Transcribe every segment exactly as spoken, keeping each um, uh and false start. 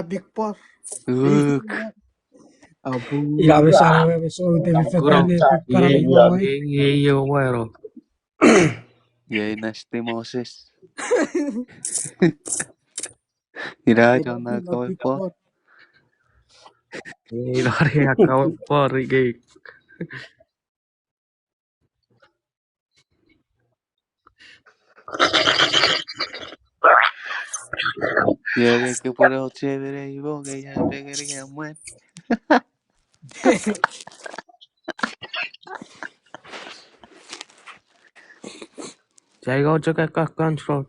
Big Boss. Uk. Apu. Ina me sana me so te mi fetane. Iei, iei, iei, iei, wero. Iei Nasty Moses. Ina chon na kawe por. Ina ri a kawe por ikei. Iei ke pwene ochemene imo ke ia pengeni ke mwen. Jai go chok ekka control.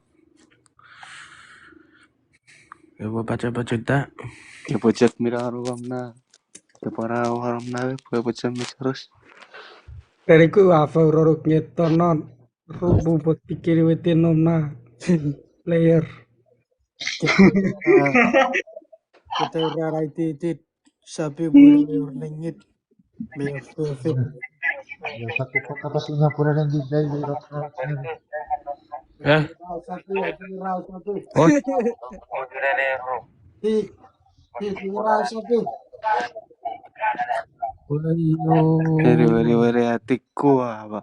Epwe pacha pacha ta. Epwe chok mira aruam na. Epwe na aruam na, epwe, epwe chok mecheres. Reniku a fauronuk nge tonnon. Rupu potikeni wete nom na. Player. Kete ura raititit. Sapi mwe ur nengit. Me ur fefin. Sapi pakapas ina pura nengit dai me ur fefin. Eh? Sapi, sapi, sapi. Oi. Ti, ti, ti, sapi. Weri, weri, weri, atikua, ba.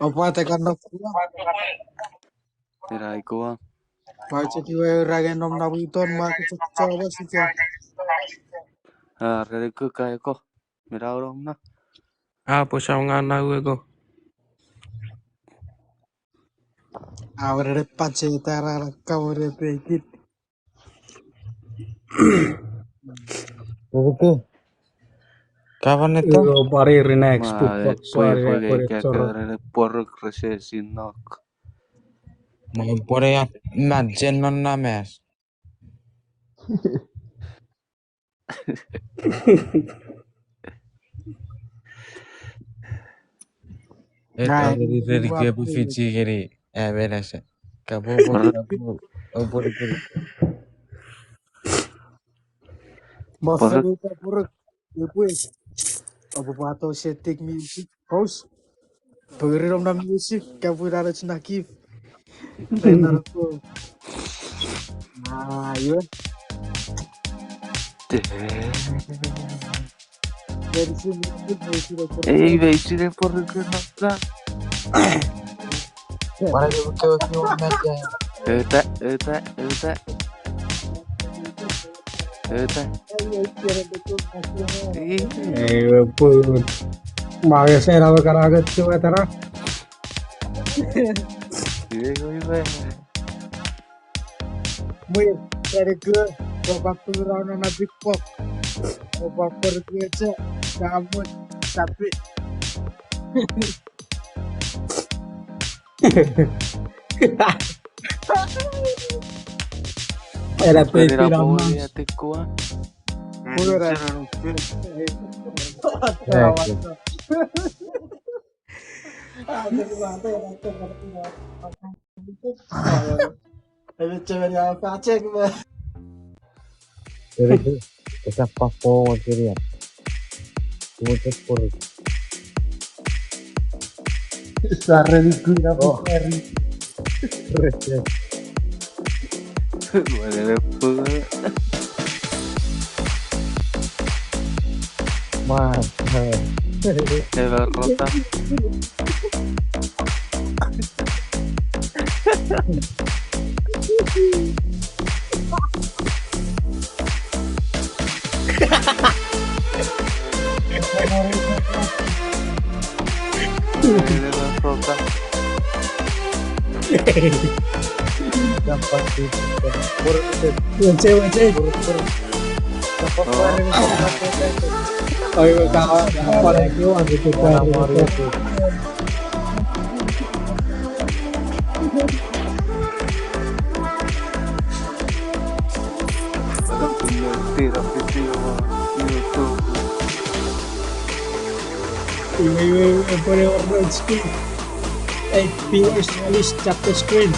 Opa, te kan nok. Era ikua. Pacheki we rangen nom na witon ma kichok chawa sika. Ah, reniku ka eko. Mira urom na. Ah, pwe sa nga na ueko. Awere pache tara na kawere pekit. Uku. Kavan eto? Io, pari rineks, pupok, pari rineks, pari rineks. Poruk rese sinok. Mo pore at, imagine non namas. Eta reri reri kepu fichi keri, eh, menasa. Kapu, kapu, kapu, kapu. Masanuka puruk, epwe. Opo pato setting music, pause. Pogeri nom na music, kapu nano china kif. Renaro ko. Ah, iwe. Ei, me ichine poruk nokka. Para ke buke oki won mata. Euta, euta, euta. Euta. Ei, we pun. Mage sera we karaget tu etara. Iwe, iwe, iwe. Mwe, reniku, opa pura na na big pop. Opa pura kuecha, kamu, sapi. Era pe pira mas. Atikua. Pura. Ebe chemeni a pachek me. Ere, esa pa forward kerian. Tumo tek pori. Sa reni kuna pori. Rese. Whatever. Mas. Eva rota. Eva rota. Wait, wait, wait. Oi, wait, wait. Wait, wait, wait, put it on red screen. Hey, viewers, please tap the screen.